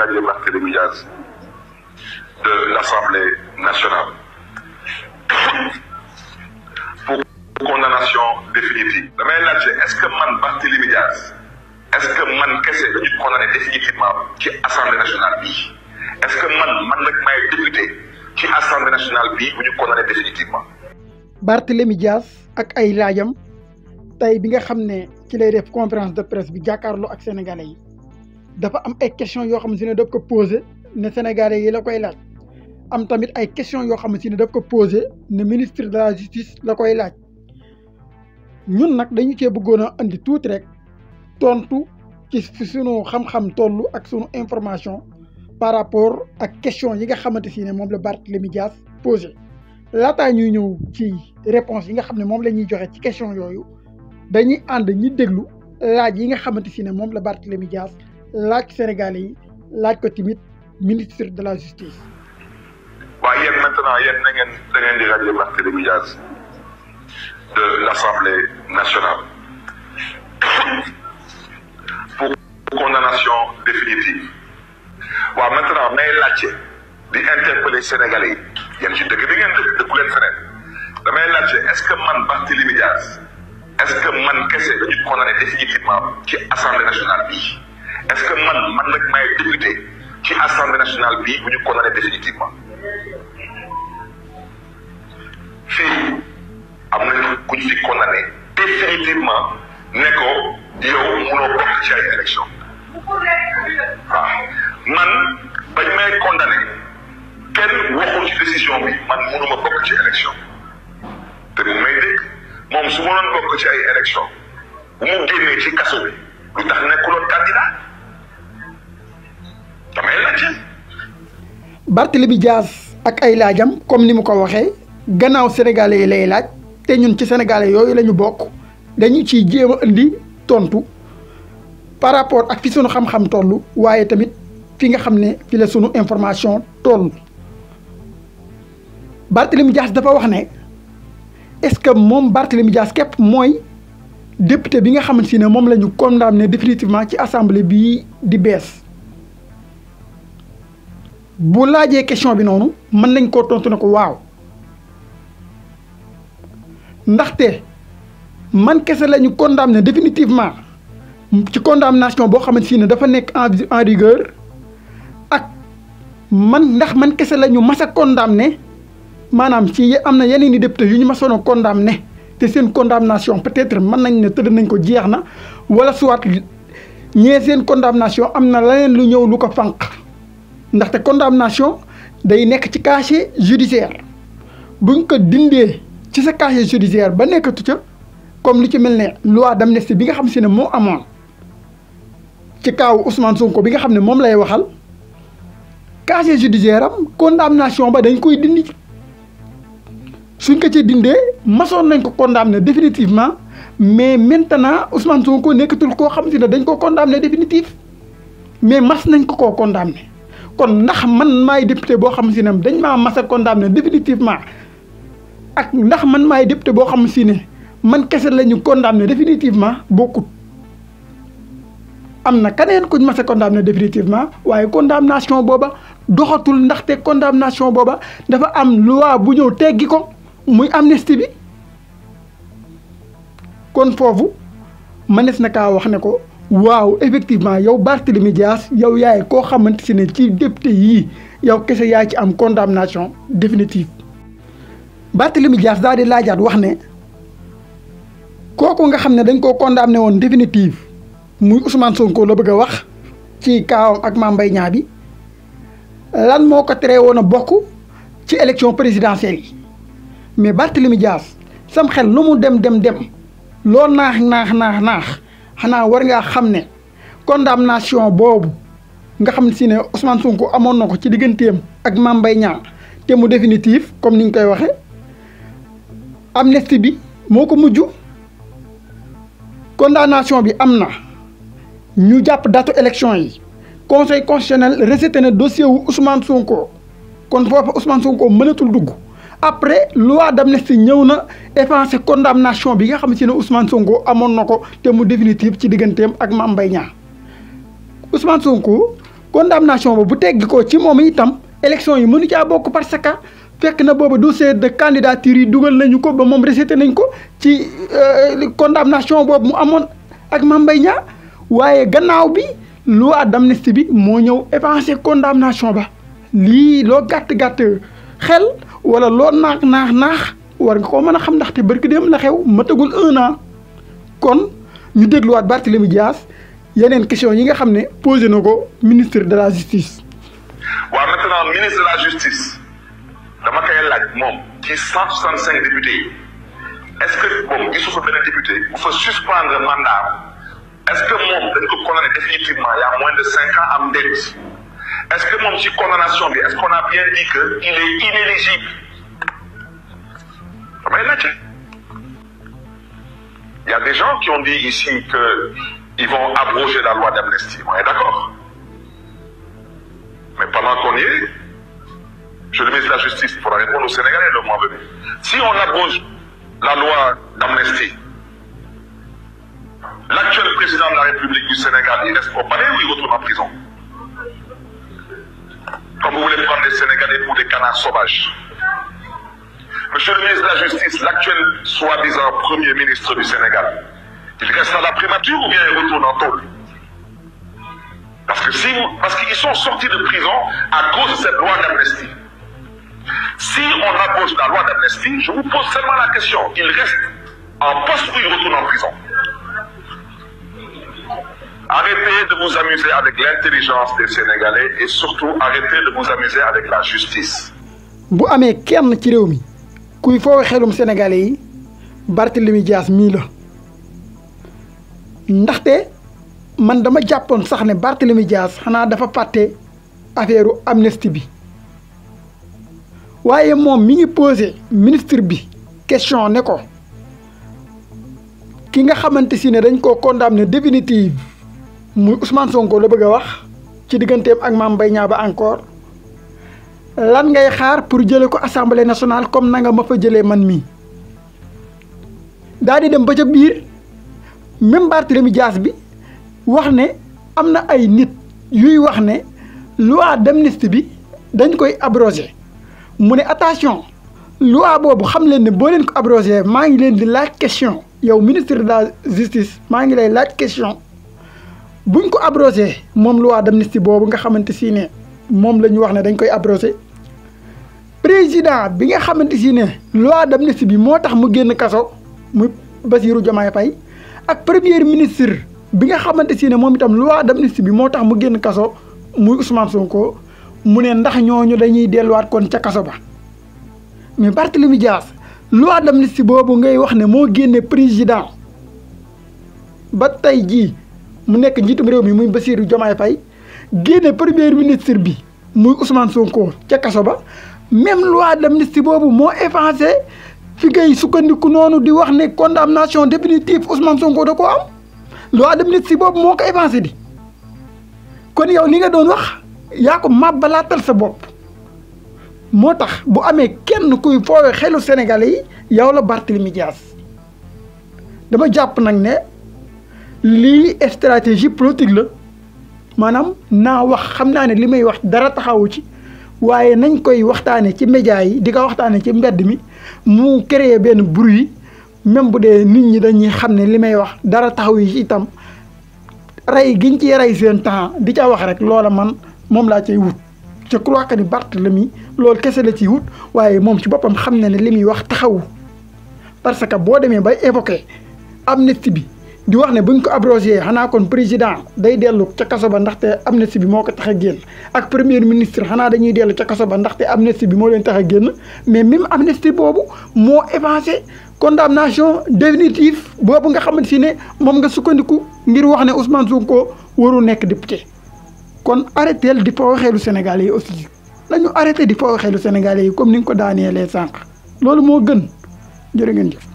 radier Barthélémy Diaz de l'Assemblée nationale pour condamnation définitive. damay laajte est-ce que man Barthélémy Diaz est-ce que man kese dañu condamné définitivement ci Assemblée nationale bii est-ce que man rek may député ci Assemblée nationale bii bu ñu condamné définitivement. Barthélémy Diaz ak ay laajam tey bi nga xam ne ci lay def conférence de presse bi jàkkaarloo ak sénégalais yi dafa am ay questions yoo xam si ne daf ko posé ne sénégalais yi la koy laaj am tamit ay questions yoo xam si ne daf ko posé ne ministre de la justice la koy laaj ñun nag dañu cee bëggoon a andi tuuti rek tontu ci sunu xam-xam toll ak sunu information par rapport ak questions yi nga xamante si ne moom la Barthélémy Diaz posé laataa ñuy ñëw ci réponse yi nga xam ne moom la ñuy joxe ci question yooyu dañuy ànd ñi déglu laaj yi nga xamante si ne moom la Barthélémy Diaz laaj Sénégalais yi laaj ko tamit ministre de la justice. waaye yéen maintenant yéen da ngeen di radier Barthélémy Diaz de l'Assemblée nationale pour condamnation définitive. waaw maintenant may laajte di interpeller Sénégalais yi yéen ci dëkk bi ngeen dëkku leen feneen damay laajte est-ce que man Barthélémy Diaz est-ce que man kese dañu condamné définitivement ci Assemblée nationale bii est-ce que man rek may député ci Assemblée nationale bii bu ñu condamné définitivement. fii am na ku ñu fi condamné définitivement ne ko yow mënoo bokk ci ay élection waaw man bañ may condamné kenn waxul ci décision bi man mënuma bokk ci élection te mu may dégg moom su ma doon bokk ci ay élection bu mu génnee ci kaso bi lu tax nekkuloon candidat damay laajte. Barthélémy Diaz ak ay laajam comme ni mu ko waxee gannaaw sénégalais yi lay laaj te ñun ci sénégalais yooyu la ñu bokk dañu ciy jéem a indi tontu par rapport ak fi sunu xam-xam toll waaye tamit fi nga xam ne fi la sunu information toll. Barthélémy Diaz dafa wax ne est-ce que moom Barthélémy Diaz képp mooy député bi nga xamante ne moom la ñu condamné définitivement ci assemblée bii di bees. bu laajee question bi noonu mën nañ koo tontu ne ko waaw ndaxte man kese la ñu condamné définitivement ci condamnation boo xamante ne dafa nekk en rigueur ak ndax man kese la ñu mas a condamné maanaam ci am na yeneen i député yu ñu masoon a condamné te seen condamnation peut-être mën nañ ne tëdd nañ ko jeex na wala soit ñee seen condamnation am na leneen lu ñëw lu ko fànq. ndaxte condamnation day nekk ci casier judiciaire buñ ko dindee ci sa casier judiciaire ba nekkatu ca comme li ci mel ne loi d'amnistie bi nga xam si ne moo amoon ci kaawu Ousmane Sonko bi nga xam ne moom lay waxal casier judiciaire am condamnation ba dañ koy dindi suñ ko ci dindee masoon nañ ko condamné définitivement mais maintenant Ousmane Sonko nekkatul koo xam si ne dañ ko condamné définitif mais mas nañ ko koo condamné. kon ndax man maay député boo xam si ne dañ maa mas a condamné définitivement ak ndax man maay député boo xam si ne man kese la ñu condamné définitivement bokkut am na keneen kuñ mas a condamné définitivement waaye condamnation booba doxatul ndaxte condamnation booba dafa am loi bu ñëw teggi ko muy amnistie bi kon foofu mënees na kaa wax ne ko. waaw effectivement yow Barthélémy Diaz yow yaay koo xamante ne ci député yii yow kese yaa ci am condamnation définitive. Barthélémy Diaz daal di laajaat wax ne kooku nga xam ne dañ koo condamné woon définitive muy Ousmane Sonko la bëgg a wax ci kaawam ak Mame Mbaye Niang bi lan moo ko teree woon a bokk ci élection présidentielle yi mais Barthélémy Diaz sam xel lu mu dem loo naax. xanaa war ngaa xam ne condamnation boobu nga xam si ne Ousmane Sonko amoon na ko ci digganteem ak Mame Mbaye Niang te mu définitif comme ni ñu koy waxee amnistie bi moo ko mujj condamnation bi am na ñu jàpp datu élection yi conseil constitutionnel rejeté na dossier wu Ousmane Sonko kon foofu Ousmane Sonko mënatul dugg après loi d'amnistie ñëw na effacer condamnation bi nga xam si ne Ousmane Sonko amoon na ko te mu définitif ci digganteem ak Mame Mbaye Niang Ousmane Sonko condamnation bu teggi ko ci moom itam élection yi mënu caa bokk parce que fekk na boobu dossier de candidature yi dugal nañu ko ba moom rejeté nañ ko ci condamnation boobu mu amoon ak Mame Mbaye Niang waaye gannaaw bi loi d'amnistie bi moo ñëw évancé condamnation ba lii loo gàtt-gàtt xel wala loo naax war nga koo mën a xam ndaxte barki dem la xew matagul 1 an kon ñu dégluwaat Barthélémy Dias yeneen question yi nga xam ne posé na ko ministre de la justice. waaw maintenant ministre de la justice dama koy laaj moom ci 165 députés yi est-ce que moom gisu fa benn député bu fa suspendre mandat est-ce que moom dañ ko condamné définitivement il y a moins de 5 ans am déet est-ce que moom ci condamnation bi est-ce qu'on a bien dit que il est inéligible damay laajte. Il y a des gens qui ont dit ici qu'ils vont abroger la loi d'amnistie. On est d'accord. Mais pendant qu'on y est, je le ministre de la Justice, il faudra répondre aux Sénégalais le mois venu. Si on abroge la loi d'amnistie, l'actuel président de la République du Sénégal, il reste au palais ou il retourne en prison? Comme vous voulez prendre les Sénégalais pour des canards sauvages. Monsieur le ministre de la Justice, l'actuel soi-disant premier ministre du Sénégal, il reste à la primature ou bien il retourne en tôle? Parce qu'ils sont sortis de prison à cause de cette loi d'amnistie. Si on abroge la loi d'amnistie, je vous pose seulement la question, il reste en poste ou il retourne en prison? Arrêtez de vous amuser avec l'intelligence des Sénégalais et surtout arrêtez de vous amuser avec la justice. Bu amee kenn ci réew mi kuy foofu xelum Sénégalais yi Barthélémy Dias mii la ndaxte man dama jàppoon sax ne Barthélémy Dias xanaa dafa fàtte affaire amnistie bi waaye moom mi ngi posé ministre bi question ne ko ki nga xamante si ne dañ koo condamné définitive muy Ousmane Sonko la bëgg a wax ci digganteem ak Mame Mbaye Niang ba encore lan ngay xaar pour jële ko assemblée nationale comme na nga ma fa jëlee man mii daal di dem ba ca biir même Barthélémy Dias bi wax ne am na ay nit yuy wax ne loi d'amnistie bi dañ koy abrogé mu ne attention loi boobu xam leen ne boo leen ko abrogé maa ngi leen di laaj question yow ministre de la justice maa ngi lay laaj question buñ ko abrogé moom loi d'amnistie boobu nga xamante si ne moom la ñu wax ne dañ koy abrogé président bi nga xamante si ne loi d'amnistie bi moo tax mu génn kaso muy Bassirou Diomaye Faye ak premier ministre bi nga xamante si ne moom itam loi d'amnistie bi moo tax mu génn kaso muy Ousmane Sonko mu ne ndax ñooñu dañuy delluwaat kon ca kaso ba mais Barthélémy Dias loi d'amnistie boobu ngay wax ne moo génne président ba tey jii mu nekk njiitum réew mi muy Bassirou Diomaye Faye génne premier ministre bi muy Ousmane Sonko ca kaso ba même loi d'amnistie boobu moo effacé fi ngay sukkandiku noonu di wax ne condamnation définitive Ousmane Sonko da koo am loi d'amnistie boobu moo ko effacé di kon yow li nga doon wax yaa ko màbbalaatal sa bopp moo tax bu amee kenn kuy foowe xelu Sénégalais yi yow la Barthélémy Dias dama jàpp nag ne lii stratégie politique la maanaam naa wax xam naa ne li may wax dara taxawu ci waaye nañ koy waxtaane ci média yi di ko waxtaane ci mbedd mi mu créer benn bruit même bu dee nit ñi dañuy xam ne li may wax dara taxaw yi itam rey giñ ci rey seen temps di ca wax rek loola man moom laa cay wut je crois que ni Barthélémy loolu kese la ciy wut waaye moom ci boppam xam na ne li muy wax taxawu parce que boo demee bay évoquer amnistie bi di wax ne buñ ko abrogé xanaa kon président day dellu ca kaso ba ndaxte amnistie bi moo ko tax a génn ak premier ministre xanaa dañuy dellu ca kaso ba ndaxte amnistie bi moo leen tax a génn mais même amnistie boobu moo effacé condamnation définitive boobu nga xamante si ne moom nga sukkandiku ngir wax ne Ousmane Sonko warul nekk député kon arrêté di foo xeelu Sénégalais yi aussi nañu arrêté di foo xeelu Sénégalais yi comme ni nga ko daaneelee sànq loolu moo gën jërë ngeen jëf.